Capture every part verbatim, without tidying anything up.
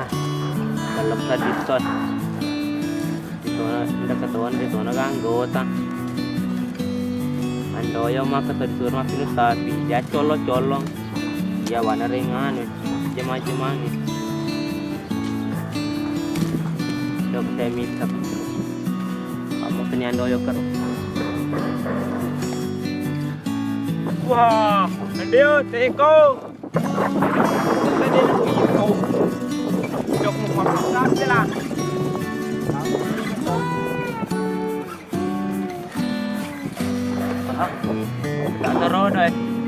Kalau seddi to. Ditona, nda ketona, ditona anggota. Andoyo maka to disuro mappinu sapi, ya colong-colong. Ya wana ring anu, jema-jemangi. Dok saya minta. Kamu kena andoyo karo. Wah, andoyo, teko.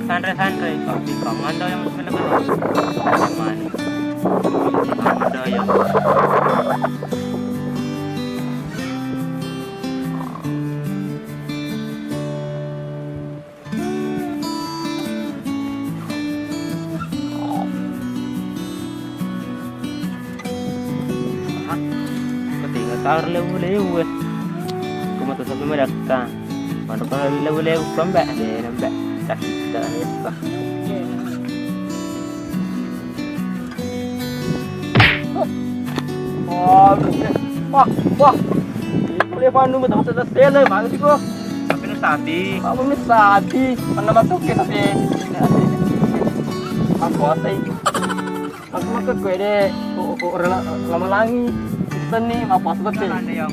Santai-santai, tapi kamu ada yang sebenarnya. Mani. Ada ya. Ketinga tau lewu-lewu, eh. Ku matu sapi madakka. Manu ko lewu-lewu ko, Mbak. De, Mbak. Sakit dah, ya. Wah, wah, wah. Ini boleh pandu, betul-betul tele, bagus sih kok. Tapi nu sapi. Apa nu sapi? Mana masuk ke sapi? Aku kuasai. Aku makan kue deh. Oh, oh, orang la-, lama langi. Seni, apa sebetulnya? Ada yang.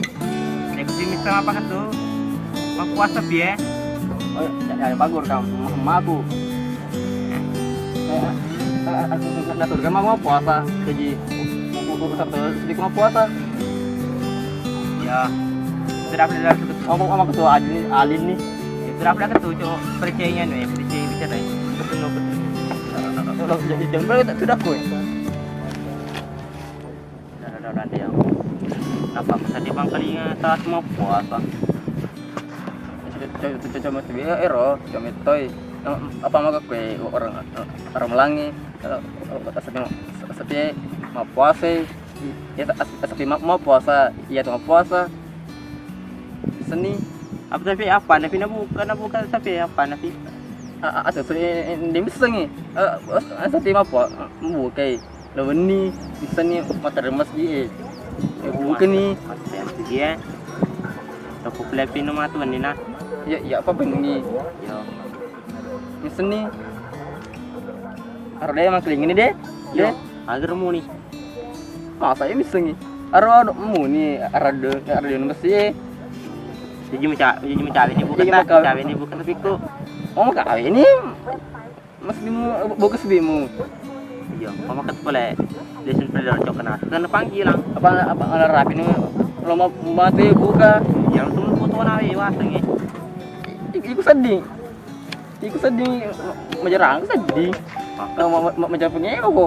Aku sih misal apa kan tuh? Mau puasa piye? Oh, ya, ya, bagus kamu. Emak aku. Eh, eh, eh, eh, naturkan mau puasa, jadi, sedikit mau puasa. Ya, sudah pernah dalam satu. Ngomong sama ketua Alin, Alin nih. Ya, sudah pernah ketua, cuma percayanya nih, percaya bicara. Betul, betul. Kalau jadi jangan berarti sudah kue. Dada-dada dia. Napa bisa dipangkalinga saat mau puasa? Cuma tu ya, ero, cuma toi. Apa maka kue orang, orang melangi? Tapi mau puasa, ya, tapi mau puasa, iya tuh mau puasa. Seni. Apa tapi apa? Napi nabuka, nabuka tapi apa napi? Asa so, eh, eh, dia bisa ngi. Tapi mau puasa, bukai. Lo wenni, misalnya materi masjid, eh. Eh, bukan nih. Masjid, ya. Toko pelepi no matu wenni nah. Ya, ya apa benni? Yo. Misalnya, aro deh emang keling ini deh. Yo, deh. Agar muni. Masa ya misalnya. Aro, aro muni, aro de, aro de masjid. Jadi mencari, jadi mencari ini bukan. Jadi tak, mencari ini bukan tapi kok. Oh, mencari ini. Mas bimu, bogus bimu. Iya, pamakat pole. Desin pele cok kena. Kena panggilan. Apa, apa ngala rapi nu? Lo mau mati buka. Yang tuh foto nawe waseng ya. Iku sedih. Iku sedih. Mejerang sedih. Mau, mau, mau mejerang pengen apa?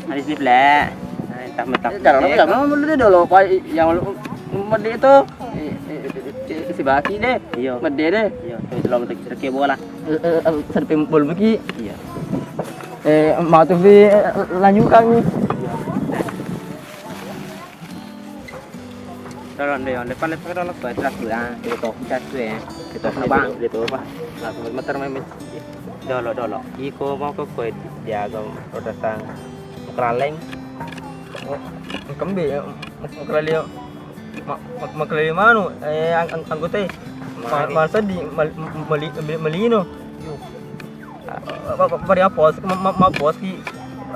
Hadis ni pele. Nah, tak mentap. Jangan apa, jangan mau dulu deh dulu. Apa yang mau itu? Si baki deh. Iya. Mede deh. Iya. Terus lo metik serke bola. Eh, eh, eh, sampai bol beki. Iya. Eh, mau tuh di, eh, lanjut kami. Dolo, dolo, lepas, lepas, dolo, lepas, lepas, ah, itu, itu, itu, ya. Itu, itu, bang. Itu, apa? Langsung muter, main, main. Dolo, dolo. Iko mau ke kue, diaga, roda sang. Keraleng. Oh, kembe, ya. Keraleng. Ma-, ma-, makalele manu, eh, ang-, ang-, anggotae. Ma-, ma-, seddi, mal-, m-, mali-, mali-, malino. Apa, apa, pada apa? Ma-, ma-, ma-, apa ki?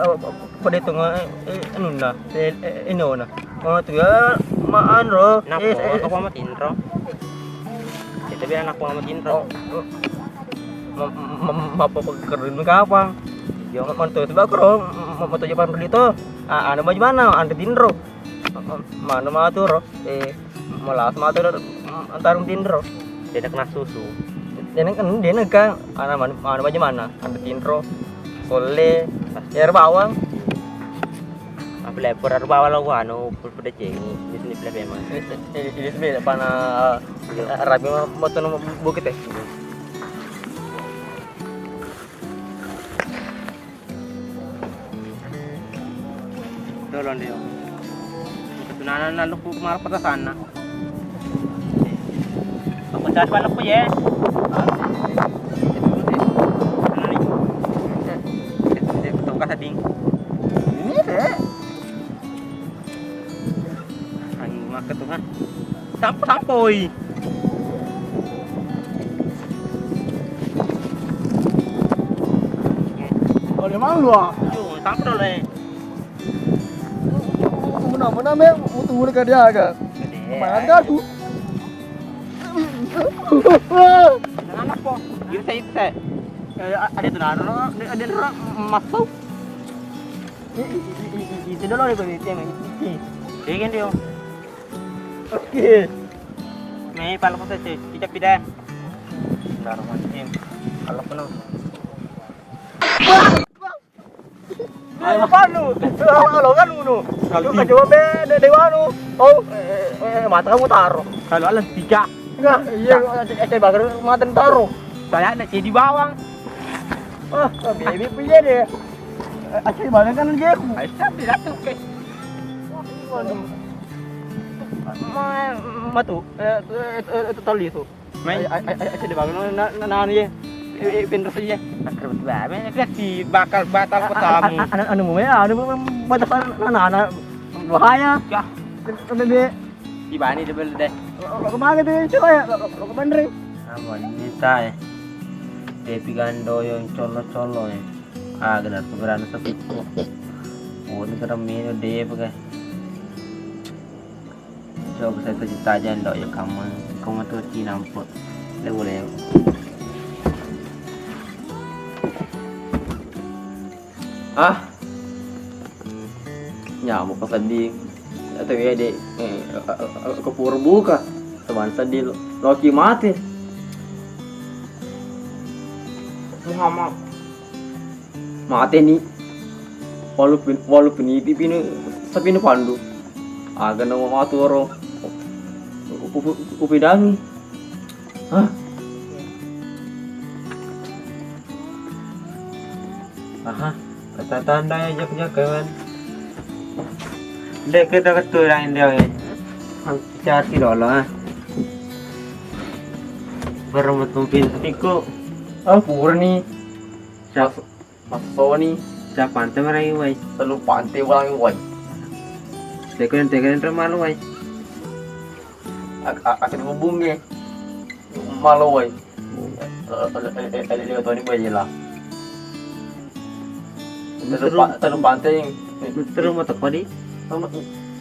Eh, pada itu, eh, eh, anunna, eh, eh, inona. Oh, tu ya, ma-, anro. Nak, eh, eh, apa, eh, Muhammad Indro? Kita bilang nak, Muhammad Indro. Oh, oh. Ma-, ma-, ma-, apa keren kapang? Iya. Ma-, mantu itu bakro, ma-, ma-, mantu Jepang beli to. Ah, anu baju mana? Ante Indro. Manu matu ro, eh, malas matu ro, antarung tinro. Denek nasusu. Denek kan, denek kan, ana manu, manu baju mana? Ada tinro, sole, air bawang. Apa lepur air bawang lo, anu, pul-, pede cengi, di sini pele memang. Ini, ini, ini sebenarnya pana, iya, rapi ma-, moto no bukit ya. Dolo, Ndio. Ketunanan lalu ku mara patasanna. Aku cari pala ku ye. Anu ni. Tongkat setting. Ini deh. Sampo-sampoi. Oleh malu ah. Yo, sampo dolo eh. Muna-muna me mutu muna ka dia aga. Mana aku? Anak po. Yo saya itu saya. Ada tuh naro, ada naro masuk. Itu dulu deh pemimpin. Iya kan dia. Oke. Mei palo ko tete, kita pindah. Bismillahirrahmanirrahim. Kalau penuh. Ayo panu. Kalau kan ngono. Kalau coba be de- dewa nu. Oh, eh, eh, eh, mata kamu taruh. Kalau alas tiga. Nah, iya, eh, eh, bagar mata taruh. Saya nak jadi bawang. Ah, baby punya deh. Eh, acai banget kan dia. Ayo, tidak tuh, oke. Waduh. Ma-, matu, eh, eh, eh, eh, tali tu. Mai. Ai, ai, ai, ai, cedde banget na, na, na, anu ye. Eh, eh, pinrasa ye. Akrab banget, kan si bakal batal ketamu. A-, a-, a-, anu, anu, anu, anu, anu, batal na, na, na, bahaya. Ya. Bebe. Di bani de bel deh. Lo, lo kemana tuh, coba ya? Lo, lo, lo ke Bandung. Apa ini, tay? Depi gando yang colo-colo ya. Ah, benar, sebenarnya sepi. Oh, ini keren menu deh, pakai. Coba saya cerita aja, ndak ya kamu. Kamu tuh Cina ampun. Boleh, boleh. Ah. Nyamuk sedih. Atau ya, Dek. Eh, eh, eh, ke pura buka. Teman sedih lo. Loki mati. Muhammad. Mateni. Walaupun, walaupun ipi pinu, sapinu pandu. Aga na maturo. Upi-, upidangi. Hah? Aha, kata tanda ya jak-jak kawan. Dek kita ketulang dia. Cari dulu ah. Baru metumpin setiku. Oh, pura nih. Siapa? Massoni. Siapa ante marai wai? Telu pante walangi wai. Teko yang teko yang termalu wai. Ak-, ak-, akan hubungi. Malu wai. Eh, eh, eh, eh, eh, toni wai lah. Telu pa-, telu pante yang. Terus mau teko di?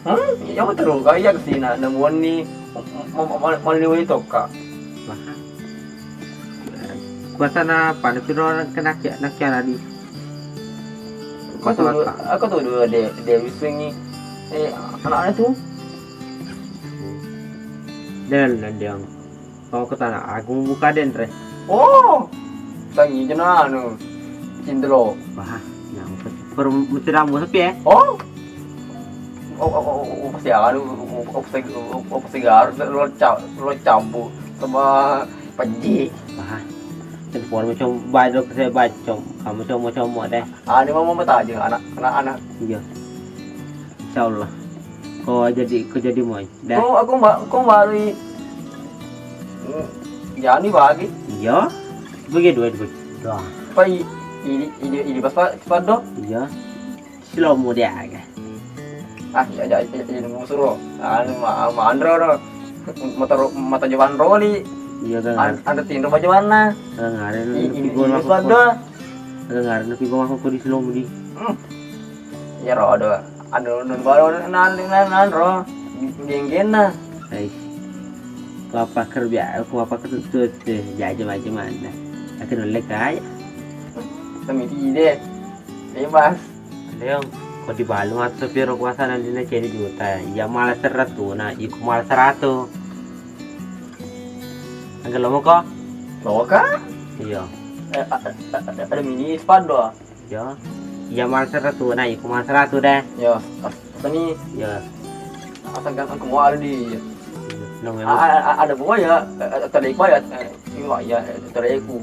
Hah? Iya, mau terus. Kau iya kesini. Nemuan nih. Mau, mau, mau, mau liwai toka. Wah. Kuasana pada piro kena kia-, nakiara di. Aku tuh, aku tuh dua de-, de wisengi. Eh, anaknya tuh. Dan, dan dia. Kau ke tanah, aku buka den, re. Oh. Tangi jena anu. Cindelo. Wah, yang per-, mesti rambu sepi ya? Oh. Oh, oh, oh, oh, pasti anu, oh, oh, pasti, oh, oh, pasti garu, lo ca-, lo cabu sama panji. Wah, telepon macam baru saya baca, kamu cuma cuma deh. Anu mau mau tajeng anak, anak, anak. Iya. Insya Allah. Kau jadi, kau jadi moy. Dah. Kau, aku mbak, kau baru i-, hmm, jadi bagi. Iya. Bagi dua, dua. Dua. Apa i-, ini, ini, ini pas, pas, pas dong? Iya. Silomu dia aga. Ah, ya, ya, ya, ya, musuh lo. Anu, ma-, ma-, andro lo. Mata ro-, mata jawan roli. Iya, kan. An-, ada tinro baju warna. Kan, ada i-, ini, ini, ini pas dong. Kan, ada nanti gua masuk ke di silomu di. Hmm. Ya, rodo. Anu, nun baru nan, nan, nan, ro. Geng-gengna. Hai. Ku apa kerja, ku apa kerja tuh, tuh, jajan macam mana. Aku nolak aja. Kami tidak. Bebas. Leong, ko dibalu atau piro kuasa nanti na ceri juta. Iya malah seratus, nah, iku malah seratus. Angkat lo mau kok? Lo kah? Iya. Eh, a-, a-, a-, ada mini spanduk. Iya. Iya malah seratus, nah, iku malah seratus deh. Iya. Apa nih? Iya. Asal kan aku mau ada di. Nang memang. A-, a-, a-, ada buaya, eh, eh, tadi buaya, eh, iya, iya, eh, tadi aku.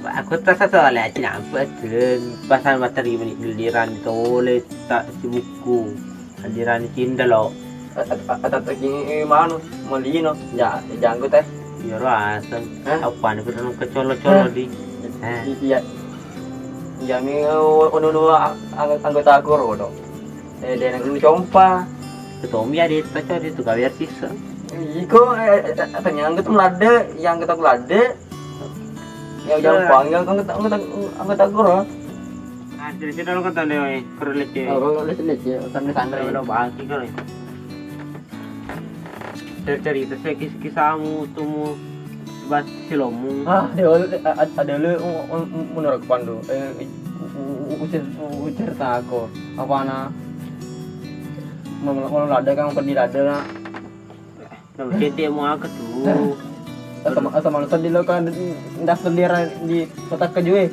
Aku terasa soalnya cinampe tuh pasal materi meni giliran tole tak sibuku. Giliran cinda lo. Eh, eh, eh, tadi ini manu, melino, ya, janggut teh. Iya, rasa. Hah? Apa nih, pernah kecolo-colo di. Eh. I-, iya. Iya, mi, eh, ono dua ang-, anggota aku rodo. Eh, dia nang compa. Ketombi ada itu, itu gawe artis. Iko, eh, eh, tanya anggota ladde, yang kita ladde. Ya, jangan panggil anggota, anggota, anggota guru. Ah, jadi kita lo kata dia, eh, perlu lecce. Oh, kalau lecce, lecce, santai-santai. Udah bangki kali. Cerita-cerita saya kis-, kisahmu, tumu, buat si Lomung. Ah, dia, ada, ada lu, menurut pandu. Eh, u-, u-, u-, ucir, ucir tako. Apa na? Mau, mau ada kan, pergi ada lah. Nah, cete mau aku tuh. Asal, asal manusia di lokal, ndak sendiri di kota kejue.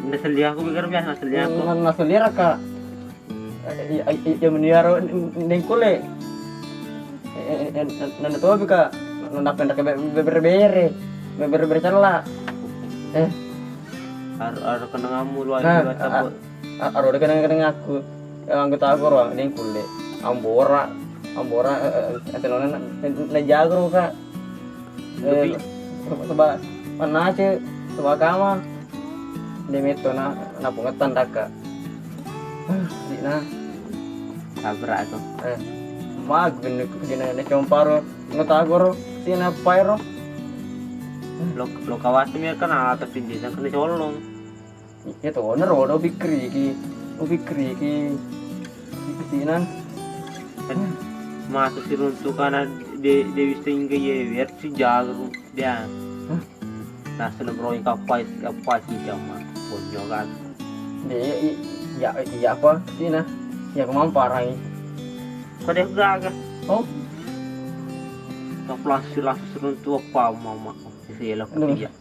Ndak sendiri aku pikir biasa, ndak sendiri aku. Ndak sendiri, Kak. Iya, iya, iya, meniaro nengkule. Eh, eh, eh, nanda tobi, Kak. Nanda pendek be-, be-, bere-bere. Be-, bere-bere cella. Eh. Ar-, ar kenanganmu luar biasa, Bos. A-, aro de kenang-kenang aku. Eh, anggota aku ro, nengkule. Ambora, ambora, eh, eh, eh, na, na, na jago ro, Kak. Eh, tapi seba-, seba panace, seba kama. De metto na, na pungetan daka. Di na. Sabra aku. Eh, mag beneku dina ne comparo. Anggota aku ro, sina pairo. Lo, lo kawasmi kan atas pindisan kena colong. Iya to, owner, udah pikiriki, upikkiriki, pikiriki nang. Kan masuk si runtuh karena de-, Dewi Stingga ye, biar si jago dia. Hah? Nah, seneng beroi kapai, kapai si jama, bonyol kan. Iya, iya, iya, iya apa? Sina, ya kemamparang. Kau dia gagal. Oh? Kau langsung, langsung si runtuh apa, mama? Sisi elok. Aduh. Iya.